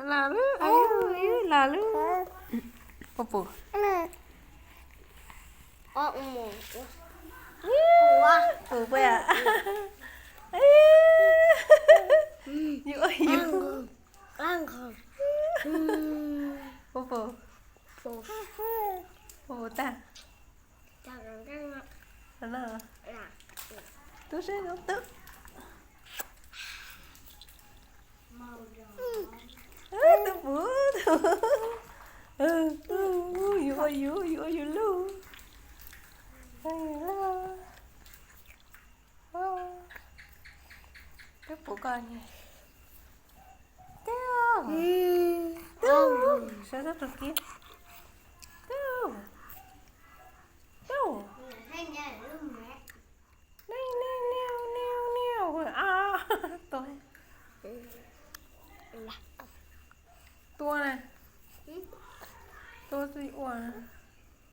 Los lub, los lub. Puas pum? Pum puas? Yus ua yus. Puas pum? Puas pum tag? No, tub sab zoo tub. Tub pum, yus ua yus, yus ua yus lub. Tub pum koj. Tub, tub, sab sab tus kiv. Tub, tub. Niu niu niu niu, tua, tua na, tua tsis ua.